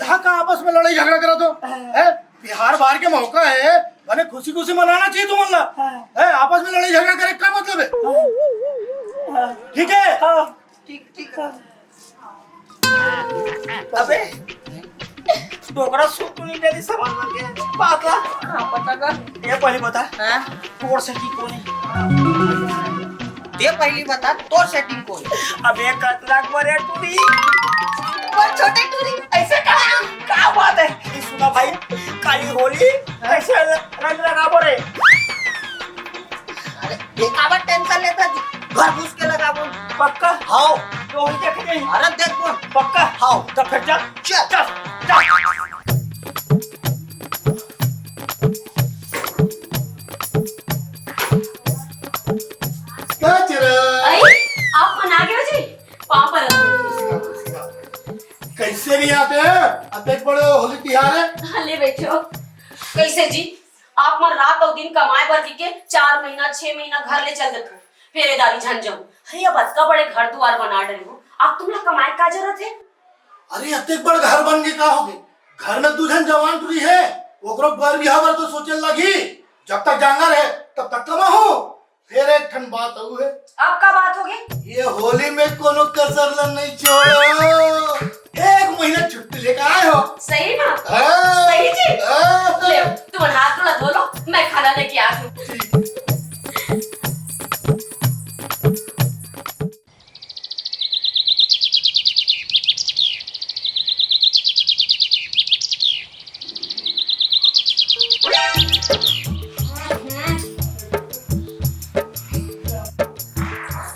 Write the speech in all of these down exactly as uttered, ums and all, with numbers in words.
यहाँ का आपस में लड़ाई झगड़ा करा तो, हैं? त्योहार बार के मौका है, माने खुशी खुशी मनाना चाहिए तुमन ला। हैं? आपस में लड़ाई झगड़ा करे का मतलब है? ठीक है? ठीक, ठीक है। अबे, डोकरा सुन तो नहीं मेरी समझ में के बात ला। हाँ, पता कर। ये पहली बता। हाँ? तोर setting कोन है? ये पहली बता, तोर setting कोन है? अबे, कतरा बड़े टूरी। पर छोटे टूरी। ऐसे कहा? क्या बात है? ये सुना भाई, काली होली, कैसे रंग लगाबो रे? अरे, ये काबर tension लेता जी? घर घुस के लगाबो। पक्का? हाव। तो वही देख के। अरे, देखबो। पक्का? हाव। तो फिर चल। चल। चल, चल। का चिरा? अरे, आप मन आ गए हो जी? पाँव परत हूँ। कैसे नहीं आते हैं? अतेक बड़े होली तिहार है। हाँ, ले बैठो। कैसे जी? आप मन रात अउ दिन कमाए बर जी के चार महीना, छह महीना घर ले चल देथो। फेरेदारी झन जाऊं। अरे, अब अतका बड़े घर दुआर बना डरे हो, आप तुमला कमाए का जरूरत है? अरे, अतेक बड़ घर बन के का होगे? घर में दू झन जवान टुरी है, ओकरो बर बिहाव बर तो सोचे लगी। जब तक जांगर है, तब तक कमाहू। फिर एक ठन बात अउ है। अब का बात होगे? ये होली में कोनो कसर ला नहीं छोड़ो। एक महीना छुट्टी लेकर आए हो। सही में? हाँ। सही जी? हाँ। ले, तुम हाथ गोड़ धो लो, मैं खाना लेके आ रही हूँ। ठीक।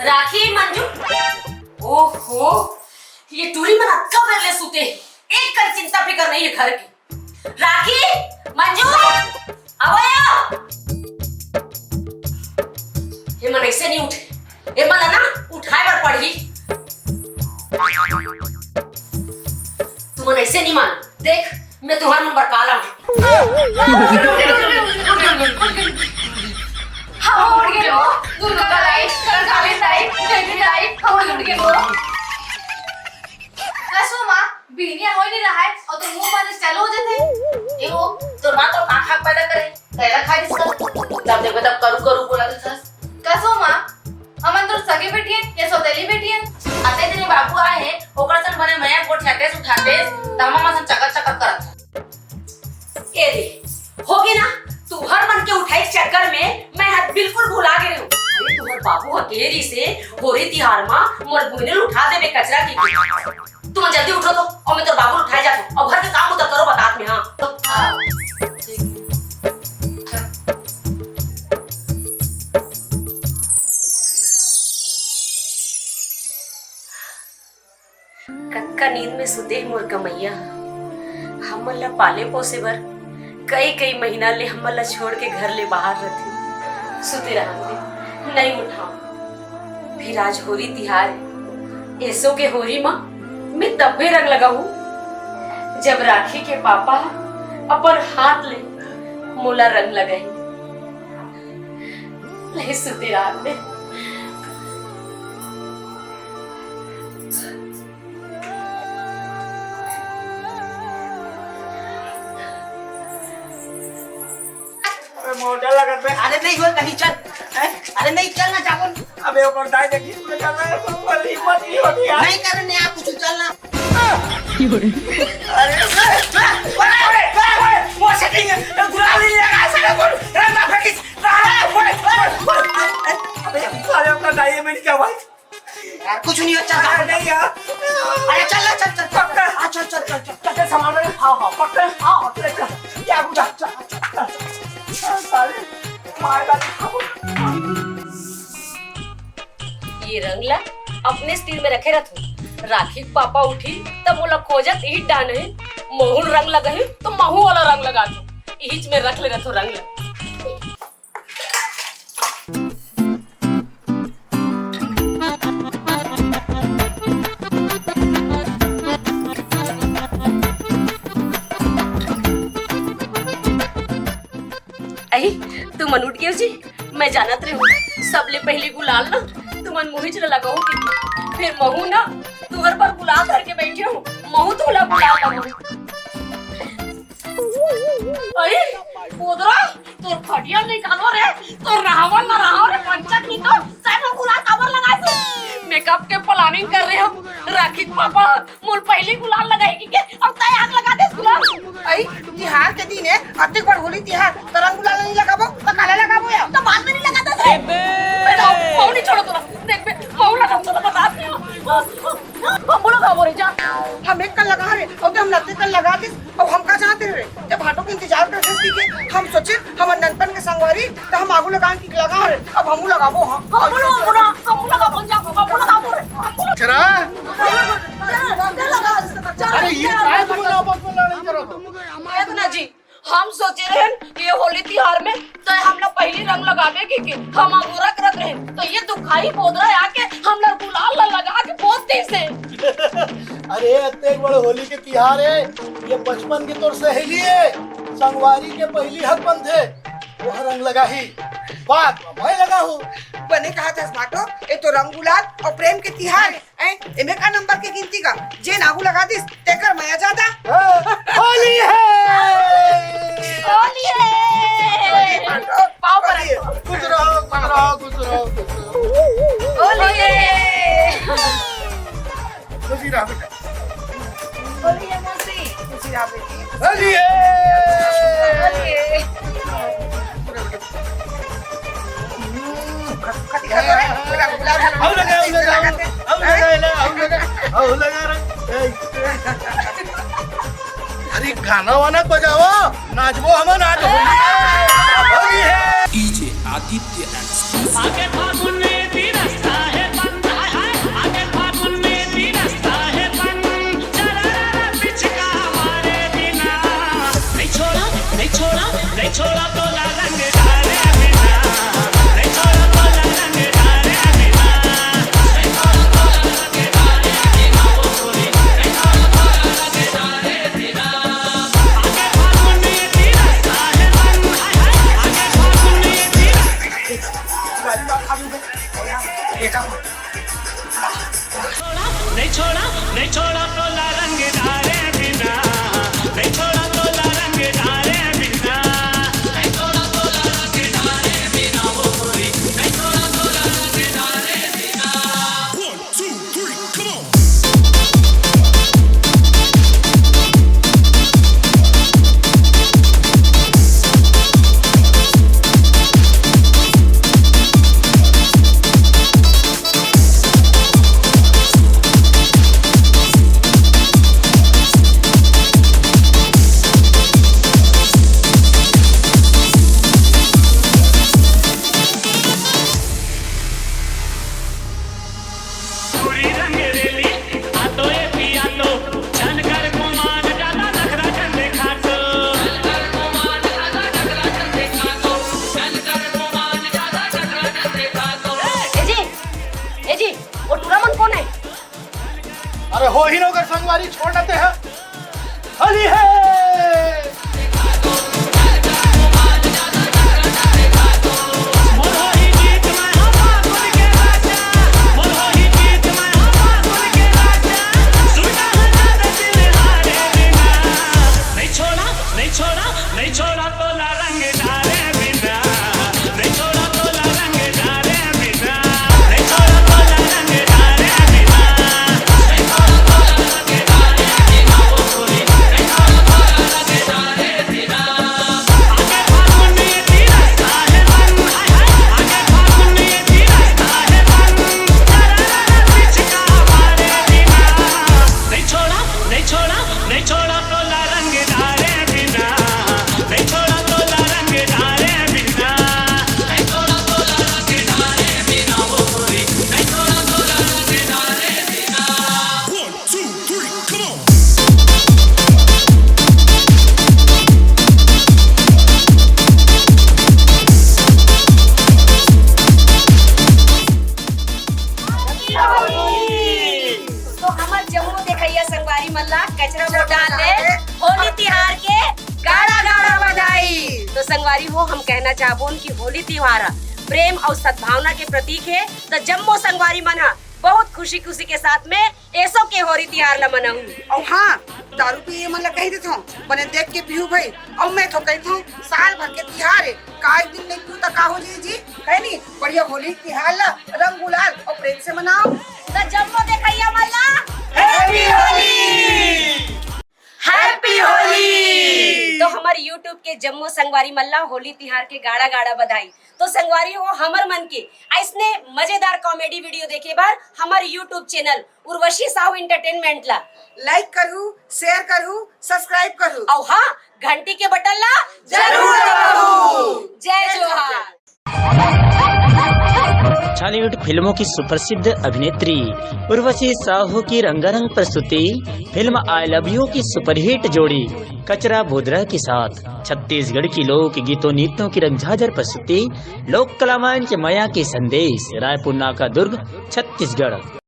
राखी, मंजू। ओहो, ये टूरी मन अतका बेर ले सुते हे। एक कन चिंता फिकर नहीं है घर की। राखी, मंजू, आवो या। ये मन ऐसे नहीं उठे। ये मन है ना, उठाए बर पड़ही। तुमन ऐसे नहीं मान। देख, मैं तुहार मन बर का लाऊं। हाँ, उठ गए वो। दुर्गा दाई, कंकाली दाई, देवी दाई, हाँ, उठ गए वो। कसो माँ, बिहनिया होई नहीं रहा है और तुम मुंह मारे चालू हो जाते हैं। ए वो, तोर माँ तो का खाक पैदा करे, पैदा खा जिसका। जब देखो तब करू करू बोला तो सस। कसो माँ, हमन तो सगे बेटी है या सौतेली बेटी है? अते दिन बाबू आए हैं, ओकर सन बने मया गोठियातेस उठातेस, त हमन मन सन चकर चकर करत। ए दे, होगे ना, तुहर मन के उठाई के चक्कर में मैं हद बिल्कुल भुला गे रहूं। अरे, तुहर बाबू ह केहे रिहिसे होरी तिहार म मोर बुनिल उठा देबे कचरा की। तुम जल्दी उठो तो, और मैं तोर बाबू उठाए जात हूँ। और घर के काम उधर करो, बतात में, हाँ। हाँ, ठीक है। कतका नींद में सुते हे मोर कमैया ह। हमन ला पाले पोसे बर कई कई महीना ले हमन ला छोड़ के घर ले बाहर रथे। सुते रहन दे, नई उठाव। फिर आज होरी तिहार हे, एसो के होरी म मैं तभे रंग लगाहूं, जब राखी के पापा ह अपन हाथ ले मोला रंग लगाही। ले सुते रहन दे। अबे, मोर डर लगत बे। अरे नहीं हो, कहीं चल। हैं? अरे नहीं, चल ना, जाबो। अबे, ओकर दाई देखी, मैं चल रहा हूँ, पर हिम्मत नहीं होती यार। नहीं करने आप कुछ, चल ना। अरे, अरे, अरे, अरे, अरे, मोर setting है, गुलाब नहीं लगा, साला बोल, रंगा फेंकिस, रहा, बोल, बोल, बोल। अबे, साले ओकर दाई है, मैं नहीं जाऊँ भाई। ये रंग ला अपने स्टील में रखे रथो। राखी के पापा उठी तब मोला खोजत इही डान है, महू रंग लगही तो महू वाला रंग लगा दो। इहिच में रख ले रथो रंग ला। अही, तुमन उठ गेव जी। मैं जानत रहे हूँ, सबले पहले गुलाल ना तुमन मुहिच ल लगाओ कि। फिर महू ना तुहर पर गुलाल धर के बैठे हूँ, महू तुला गुलाल लगाओ। अरे, पोदरा, तोर खटिया निकालो रे, तोर रावण ना रहो रे, पंचक नहीं तो, सैनो गुलाल काबर लगाए तू? मेकअप के प्लानिंग कर रहे हम, राखी के पापा, मोर पहली गुलाल लगाई कि के, अब तय आग लगा दे गुलाल। अई, तिहार के दिन है, अतेक बड़ होली तिहार, त रंग गुलाल नहीं लगाबो, त काला लगाबो या? त बाद में नहीं लगाता रे। बेटा, पाऊ नहीं छोड़ो तुला, देख बे, पाऊ लगा तुला बता दे। हम बोलो का बोले जा। हम एक कल लगा रे, अब हम नते कल लगा दे, अब हम का जानते रे? जब भाटो के इंतजार करते थे कि हम सोचे, हम ननपन के संगवारी, त हम आगू लगा के लगा रे, अब हमू लगाबो, हाँ। हम बोलो, हम बोलो, हम बोलो का बोल जा, हम बोलो का बोल रे, हम बोलो। चरा। अरे, ये काय तुम लोग आपस में लड़ाई करो तो? इतना जी, हम सोचे रहन, ये होली तिहार में तो हमला पहली रंग लगावे के, के हम अगोरा करत रहन, तो ये दुखाही पोदरा आके हमला गुलाल ला लगा के पोत दे से। अरे, अत्ते एक बड़ होली के तिहार है, ये बचपन के तोर सहेली है, संगवारी के पहली हक बनथे, वह रंग लगाही, बाद में मैं लगाहूँ। बने कहा था भाटो, ये तो रंग गुलाल और प्रेम के तिहार है। हैं? एमे का नंबर के गिनती का? जेन आगू लगा दिस, तेकर मया जादा। हाँ, होली है। होली है। पाव पर होली है। खुश रहो, खुश रहो, खुश रहो, खुश रहो। होली है। खुशी रहो बेटा। होली है मौसी। खुशी रहो बेटी। होली है। होली है। सूखा, सूखा दिखा दो रे। पूरा गुलाब जामुन आऊ लगा, आऊ लगा, आऊ लगा, आऊ लगा, आऊ लगा रे। ए। अरे गाना वाना बजाओ, नाचबो हमन आज होली। होली है। डीजे आदित्य एंड आगे फागुन में भी रास्ता है बंद, हाय, हाय। आगे फागुन में भी रास्ता है बंद। चला रे पिचका हमारे बिना। नहीं छोड़ा, नहीं छोड़ा, नहीं छोड़ा तोला रंग डारे बिना। नहीं छोड़ा तोला रंग डारे बिना। नहीं छोड़ा तोला रंग डारे बिना। ओ छोरी, नहीं छोड़ा तोला रंग डारे बिना। आगे फागुन में भी रास्ता है बंद, हाय, हाय। आगे फागुन में भी रास्ता हो, हम कहना चाहबोन कि होली तिहार ह प्रेम अउ सद्भावना के प्रतीक हे, त जम्मो संगवारी मन ह बहुत खुशी खुशी के साथ में एसो के होली तिहार ल मनाहू। अउ हाँ, दारू पिए मन ल कहि देथों, बने देख के पीहू भई। अउ मैं तो कहिथों, साल भर के तिहार हे, का एक दिन नइ पीहू त का हो जाही जी? कहे नी, बढ़िया होली तिहार ल रंग गुलाल अउ प्रेम से मनाओ। त जम्मो देखइया मन ल Happy Holi! Happy Holi! तो हमर YouTube के जम्मो संगवारी मन ला होली तिहार के गाड़ा गाड़ा बधाई। तो संगवारी हो, हमर मन के अइसने मजेदार comedy video देखे बर हमर YouTube channel Urvashi Sahu Entertainment ला like करहू, share करहू, subscribe करहू। अउ हाँ, घंटी के बटन ला जरूर दबाहू। जय जोहार। छॉलीवुड फिल्मों की सुप्रसिद्ध अभिनेत्री उर्वशी साहू की रंगारंग प्रस्तुति फिल्म I Love You की सुपरहिट जोड़ी कचरा बोदरा के साथ छत्तीसगढ़ की लोक गीतों नृत्यों की रंगझाझर प्रस्तुति लोक कलावान के मया के संदेश, रायपुर नाका, दुर्ग, छत्तीसगढ़।